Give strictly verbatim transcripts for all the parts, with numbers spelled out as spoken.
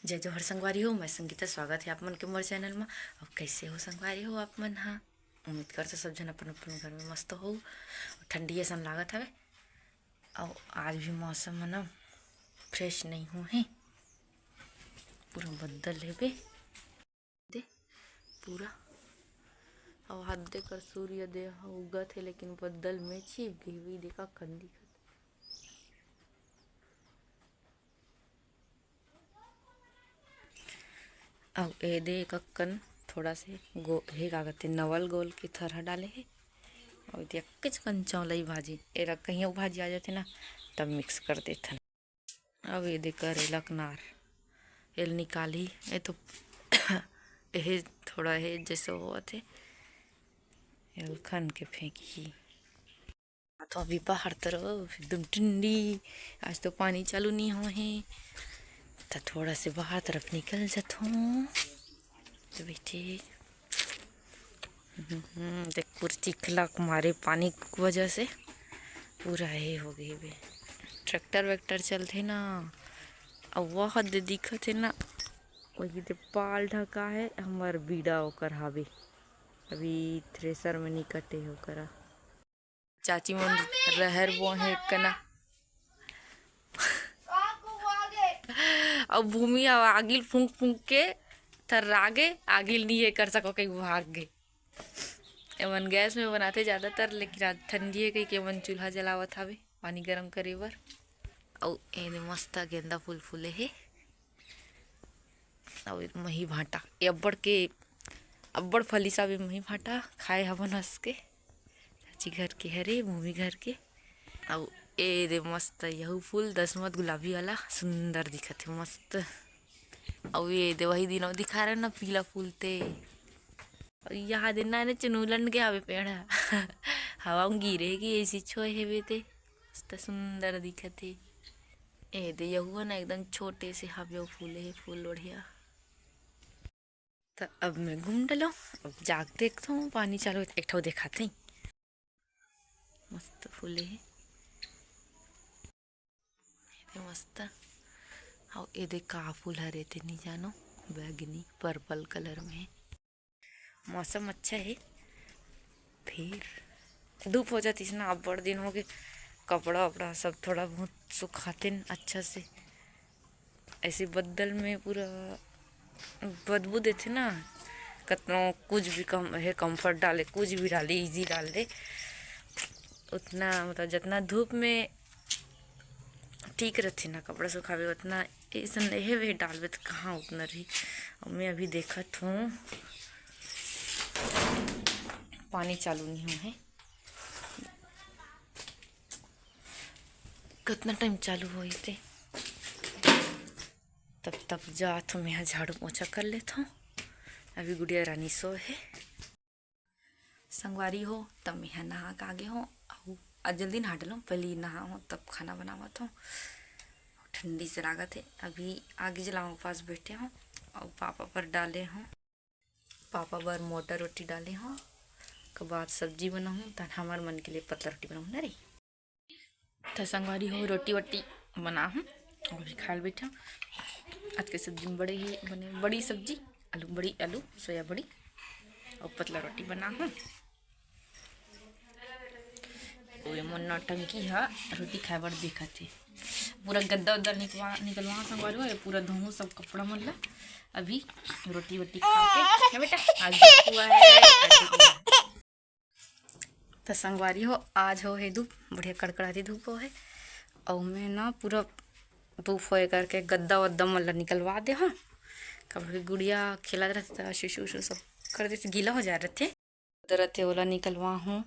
जय जोहार संगवारी हो, मैं संगीता, स्वागत हे आप मन के मोर चैनल म। अब कैसे हो संगवारी हो आप मन हा? उम्मीद करथों सब झन अपन अपन घर में मस्त हो। ठंडी असन लागत हवे, अउ आज भी मौसम ह ना फ्रेश नहीं हो हे, पूरा बदल हेबे दे पूरा। अउ हाथ दे कर सूर्य दे ह उगत हे, लेकिन बदल में छिप गे हवे, देखा कन दिखत। अउ ए दे एक अक्कन थोड़ा से गो-, हे का कथे, नवल गोल के थरहा डाले हे। अउ एदे अक्केच कन चौलई भाजी, एला कहीं अउ भाजी आ जाथे ना, तब मिक्स कर देथन। अउ ए दे करेला के नार, एल निकालही, ए तो एहे थोड़ा हे जैसे होवत हे, एल खन के फेंकही। तो अभी बाहर तरफ एकदम ठंडी, आज तो पानी चालू नहीं हो हे, तो थोड़ा से बाहर तरफ निकल जाथों। तो बैठे, हम्म, देख पूरा चिखला के मारे पानी के वजह से पूरा हे हो गए बे। ट्रैक्टर वैक्टर चलथे ना, अउ वह दे दिखत हे ना, वही दे पाल ढका हे, हमर बीड़ा ओकर हावे, अभी थ्रेसर में नहीं कटे हे ओकरा। चाची मन रहर बोहे कना। अब भूमि अब आगिल फूंक फूंक के थर्रागे, आगिल नहीं ये कर सको कहीं भाग गए। एमन गैस में बनाथे ज़्यादातर, लेकिन आज ठंडी हे कहिके एमन चूल्हा जलावत हावे पानी गरम करे बर। अउ एदे मस्त गेंदा फूल फूले हे। अउ मही भांटा, ये अब्बड़ के, अब्बड़ फलिस हावे मही भांटा, खाए हवन हंस के। चाची घर के हरे, भूमि घर के। अउ एदे मस्त यहू फूल, दसमत गुलाबी वाला, सुंदर दिखत हे, मस्त। अउ एदे वही दिन दिखा रहे ना, पीला फूल ते। अउ यहाँ दे ना, एने चुनू लंड के हावे पेड़ ह। हवा में गिरे कि ऐसी छोए हेवे ते। मस्त सुंदर दिखत हे। एदे यहू ह ना एकदम छोटे से हावे, अउ फूले हे, फूल बढ़िया। त अब मैं घूम डलो, अब जाके देखथों, पानी चालू हे, एक ठो देखाथे। मस्त फूले हे। एदे मस्त। अउ एदे का फूल हरे ते नहीं जानो, बैगनी पर्पल कलर में हे। मौसम अच्छा हे, फिर धूप हो जातिस ना, अब्बड़ दिन हो गए, कपड़ा वपड़ा सब थोड़ा बहुत सुखाते न अच्छा से। ऐसे बदल में पूरा बदबू देथे ना, कतनो कुछ भी कम हे, कम्फर्ट डाले, कुछ भी डाले, इजी डाल दे, उतना मतलब जितना धूप में ठीक रथे ना कपड़ा सुखावे, उतना ऐसन एहे वे डालबे त कहाँ उतना रही। अउ मैं अभी देखत हूँ, पानी चालू नहीं हुआ है, कतना टाइम चालू होही ते। तब तक जात हूँ, मैं झाड़ू पोछा कर लेत हूँ। अभी गुड़िया रानी सो है। संगवारी हो, तब मैं नहा के आगे हूँ। अउ आज जल्दी नहा डलूँ, पहले नहा हूँ तब खाना बनावत हूँ। ठंडी से लागत है। अभी आगी जलाऊँ, पास बैठे हूँ अउ पापा पर डाले हूँ। पापा बर मोटा रोटी डाले हूँ, के बाद सब्जी बनाहूँ, तहन हमर मन के लिए पतला रोटी बनाहूँ ना रे। त संगवारी हो, रोटी वोटी बनाहूँ अउ अभी खाए ल बैठा। आज के सब्जी में बड़े ही बने, बड़ी सब्जी, आलू बड़ी, आलू सोया बड़ी अउ पतला रोटी बनाहूँ। ओए मोर नौटंकी ह रोटी खाए बर देखत हे। पूरा गद्दा उद्दा निकलवा, निकलवा संगवारी हो, ये पूरा धोहूँ सब कपड़ा मन ला। अभी रोटी वोटी खा के, ना बेटा, आज धूप हुआ है, आज धूप हुआ है। त संगवारी हो, आज हो हे धूप, बढ़िया कड़कड़ाती धूप हो हे। अउ मैं ना पूरा धूप होए करके गद्दा वद्दा मन ला निकलवा दे हूँ। कभी गुड़िया खेलत रहथे त सुसु उसु सब कर देथे, गीला हो जाए रहथे। रहथे ओला निकलवा हूँ।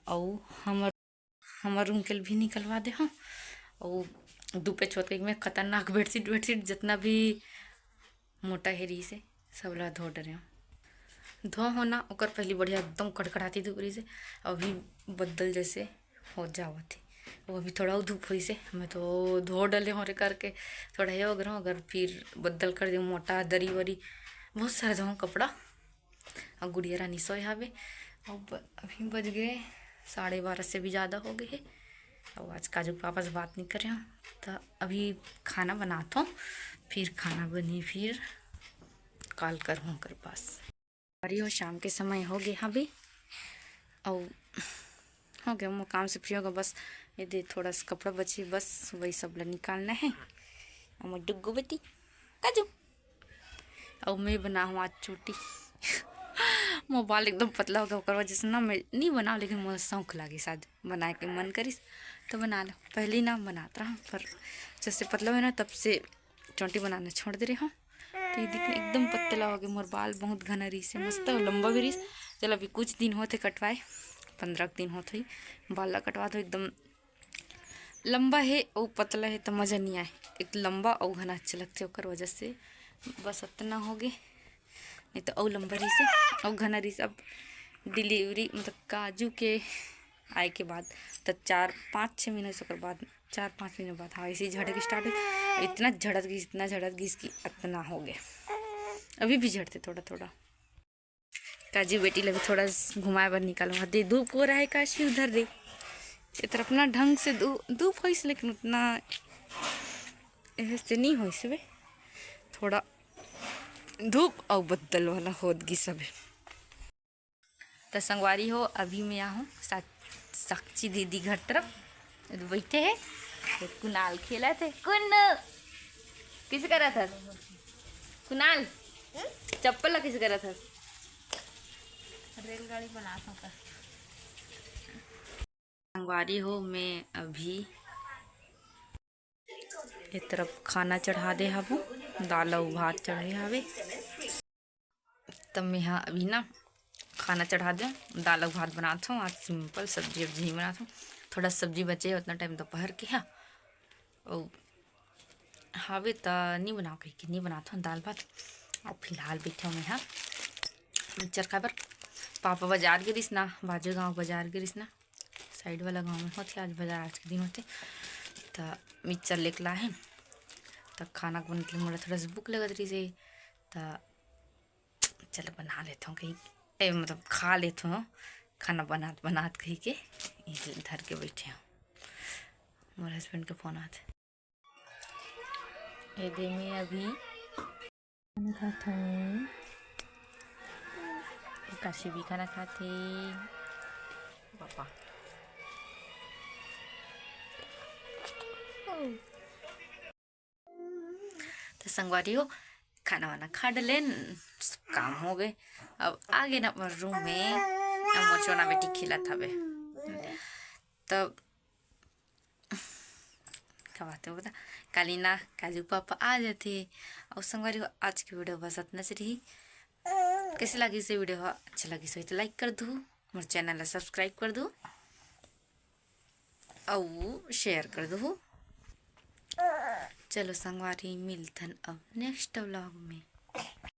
अउ हमर, हमर रूम के भी निकलवा दे हूँ। अउ धूपे छोत के मैं खतरनाक बेडशीट, बेडशीट जितना भी मोटा हे रहिस हे, सब ला धो डरे हूँ। धो हो ना, ओकर पहली बढ़िया एकदम कड़कड़ाती धूप रहिस हे, अभी बदल जैसे हो जावत हे। वो अभी थोड़ा धूप होइस हे, मैं तो धो डले हूँ रे करके, थोड़ा हे ओगर हूँ, अगर फिर बदल कर दे मोटा दरी वरी, बहुत सारा धो कपड़ा। अउ गुड़िया रानी सोए हावे। अउ ब-, अभी बज गए साढ़े बारह से भी ज़्यादा हो गए हे। अउ आज काजू के पापा से बात नहीं करे हंव, त अभी खाना बनात हंव, फिर खाना बनी, फिर call करहूं ओकर पास। अरे हो, शाम के समय हो गे हवे, अउ हो गे मोर काम से free हो गे। बस ये दे थोड़ा सा कपड़ा बचे, बस वही सब ला निकालना हे। अउ मोर डुग्गू बेटी काजू, अउ मैं बनाहूं आज चोटी। मोर बाल एकदम पतला हो गे, ओकर वजह से ना मैं नहीं बनाव, लेकिन मोर शौक लागिस आज बनाए के मन करिस, त बना लो। पहले ना बनात रहा, पर जब से पतला होय ना, तब से चोटी बनाना छोड़ दे रहे हंव। तो ये देखो, एकदम पतला हो गे मोर बाल, बहुत घना रहिस हे, मस्त अउ लंबा भी रहिस। चल, अभी कुछ दिन होत हे कटवाए, पंद्रह दिन होत होही, बाल ला कटवा दो। एकदम लंबा हे अउ पतला हे त मजा नहीं आए, एक लंबा अउ घना अच्छा लगथे, ओकर वजह से बस अतना हो गे, नहीं तो अउ लंबा रहिस हे अउ घना रहिस। अब delivery मतलब काजू के आए के बाद त चार पाँच छः महीना से, ओकर बाद चार पाँच महीना बाद, हाँ, ऐसे ही झड़क start हुई। इतना झड़क गिस, इतना झड़क गिस कि अतना हो गे, अभी भी झड़थे थोड़ा थोड़ा। काजू बेटी ला भी थोड़ा घुमाए बर निकालूं। दे, धूप हो रहा है काशी उधर रे। ये तरफ ना ढंग से धू-, धूप होइस, लेकिन उतना एहस से नहीं होइस बे। थोड़ा धूप अउ बदल वाला होत गिस हवे। त संगवारी हो, अभी मैं आहूं सा-, साक्षी दीदी घर तरफ। बैठे हे, कुनाल खेलत हे। कुन्नू, किसे करत हस? कुनाल, चप्पल ला किसे करत हस? रेलगाड़ी बनात हंव का? संगवारी हो, मैं अभी ए तरफ खाना चढ़ा दे हवं, दाल अउ भात चढ़े हवे। त मेहा अभी ना खाना चढ़ा देंव, दाल अउ भात बनात हंव। आज simple सब्जी वब्जी नहीं बनात हंव, थोड़ा सब्जी बचे हे, उतना time दोपहर के हे, अउ हवे त नहीं बनाव कहिके नहीं बनात हंव दाल भात। अउ फिलहाल बैठे हंव मेहा mixture खाए बर। पापा बाजार गे रिहिस ना, बाजू गांव बाजार गे रिहिस ना, side वाला गांव में होथे, आज बाजार आज के दिन होथे, त mixture लेके लाहे। त खाना के बनत ले मोला थोड़ा सा भूख लगत रहिस हे, त चलो बना लेथंव कहिके, ए, मतलब खा लेथंव खाना बनात बनात कहिके, ये धर के बैठे हंव। मोर husband के phone आत हे। ये दे मैं अभी खाना खात हंव, काशी भी खाना खात हे। पापा। त संगवारी हो, खाना वाना खा डलेन, सब काम हो गे। अब आ गेन अपन room में, अब मोर चोना बेटी खेलत हवे। तब का बात हे बता, काली ना काजू पापा आ जाथे। अउ संगवारी हो, आज के video बस अतना से रही। कैसे लगिस video ह? अच्छा लगिस होही त like कर दू, मोर channel ला subscribe कर दू। अउ share कर दू। चलो संगवारी, मिलथन अब next vlog में।